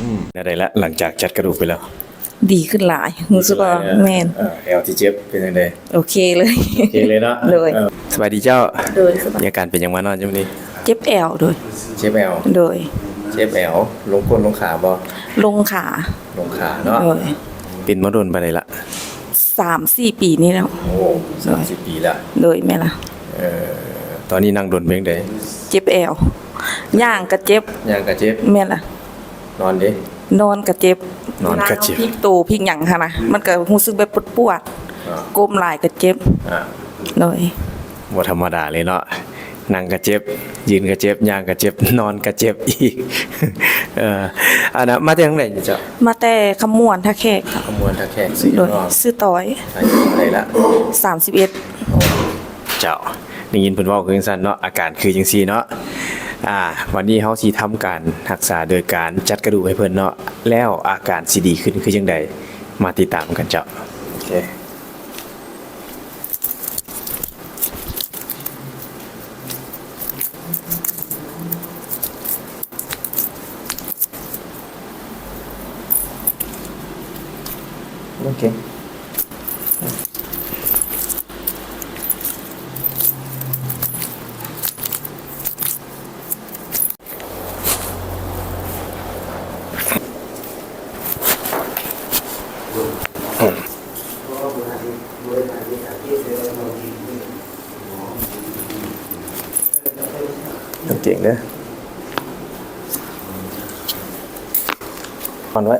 ອືມ ແນວໃດລະ ຫຼັງຈາກຈັດກະດູກໄປແລ້ວ? ດີຂຶ້ນຫຼາຍ ຮູ້ສຶກວ່າ ດີຂຶ້ນຫຼາຍເນາະ. ແມ່ນ. ເອີ ແອວທີ່ເຈັບເປັນຈັ່ງໃດ? ໂອເຄເລີຍ. ໂອເຄເລີຍເນາະ. ໂດຍ. ເອີ ສະບາຍດີເຈົ້າ. ໂດຍ ສະບາຍ. ມີອາການເປັນຫຍັງມານອນຢູ່ມື້ນີ້? ເຈັບແອວ. ໂດຍ. ເຈັບແອວ. ໂດຍ. ເຈັບແອວ ລົງກົ້ນລົງຂາບໍ່? ລົງຂາ. ລົງຂາເນາະ. ໂດຍ. ເປັນມາດົນປານໃດລະ? ສາມສີ່ປີນີ້ແລ້ວ. ໂອ້ ສາມສີ່ປີແລ້ວ. ໂດຍ ແມ່ນລະ. ເອີ ຕອນນີ້ນັ່ງດົນເປັນຈັ່ງໃດ? ເຈັບແອວ ຍ່າງກະເຈັບ. ຍ່າງກະເຈັບ. ແມ່ນລະ. ນອນເດ? ນອນກະເຈັບ. ນອນກະເຈັບ. ເວລາເຮົາພິກໂຕພິກຫຍັງຫັ້ນນະ ມັນກະຮູ້ສຶກແບບປວດໆ. ອ່າ ກົ້ມຫຼາຍກະເຈັບ. ອ່າ ໂດຍ. ບໍ່ທຳມະດາເລີຍເນາະ. ນັ່ງກະເຈັບ, ຢືນກະເຈັບ, ຍ່າງກະເຈັບ, ນອນກະເຈັບອີກ. ເອີ ອັນນະ ມາແຕ່ທາງໃດນີ້ເຈົ້າ? ມາແຕ່ຄຳມ່ວນທ່າແຂກ. ຄຳມ່ວນທ່າແຂກ. ຊື່ ໂດຍ ນ້ອງ ຊື່ຕ້ອຍ. ອາຍຸເທົ່າໃດລະ? ສາມສິບເອັດ. ເຈົ້າ ໄດ້ຍິນເພິ່ນເວົ້າຄືຈັ່ງຊັ້ນເນາະ, ອາການຄືຈັ່ງຊີ້ເນາະ. ອ່າ ວັນນີ້ເຮົາຊິທຳການຮັກສາໂດຍການຈັດກະດູກໃຫ້ເພິ່ນເນາະ, ແລ້ວອາການຊິດີຂຶ້ນຄືຈັ່ງໃດ ມາຕິດຕາມກັນເຈົ້າ. ໂອເຄ. ໂອເຄ. ກາງເກງເດີ ມັດໄວ້.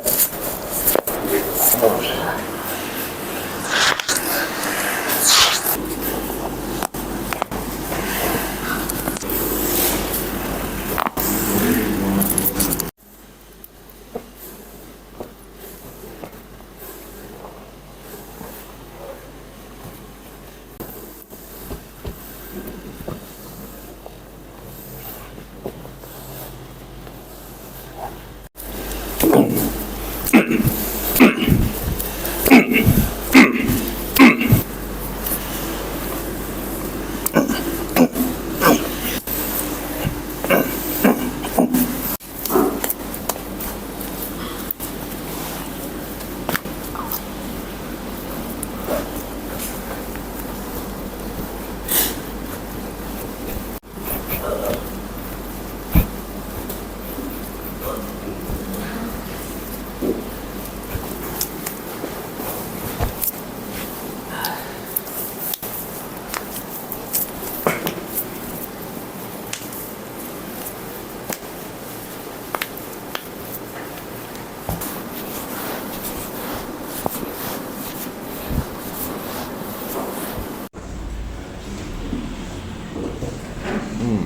ອືມ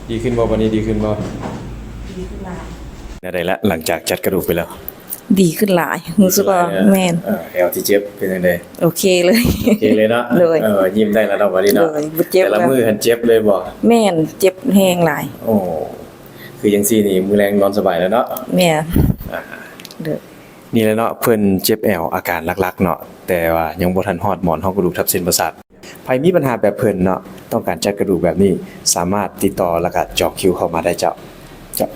ດີຂຶ້ນບໍ່? ບັດນີ້ດີຂຶ້ນບໍ່? ດີຂຶ້ນຫຼາຍ. ແນວໃດລະ ຫຼັງຈາກຈັດກະດູກໄປແລ້ວ? ດີຂຶ້ນຫຼາຍ ຮູ້ສຶກວ່າ ດີຂຶ້ນຫຼາຍເນາະ. ແມ່ນ. ເອີ ແອວທີ່ເຈັບເປັນຈັ່ງໃດ? ໂອເຄເລີຍ. ໂອເຄເລີຍເນາະ. ໂດຍ. ເອີ ຍິ້ມໄດ້ແລ້ວເນາະ ບັດນີ້ເນາະ. ໂດຍ. ບໍ່ເຈັບແລ້ວ. ແຕ່ລະມື້ຫັ້ນເຈັບເລີຍບໍ່? ແມ່ນ ເຈັບແຮງຫຼາຍ. ໂອ້ ຄືຈັ່ງຊີ້ນີ້ ມື້ແລງນອນສະບາຍແລ້ວເນາະ? ແມ່ນ. ອ່າ ໂດຍ. ນີ້ແຫຼະເນາະ ເພິ່ນເຈັບແອວ ອາການຫຼັກໆເນາະ, ແຕ່ວ່າຍັງບໍ່ທັນຮອດໝອນຮອງກະດູກທັບເສັ້ນປະສາດ. ໃຜມີບັນຫາແບບເພິ່ນເນາະ, ຕ້ອງການຈັດກະດູກແບບນີ້, ສາມາດຕິດຕໍ່ ແລ້ວກະຈອງຄິວເຂົ້າມາໄດ້ເຈົ້າ. ເຈົ້າ.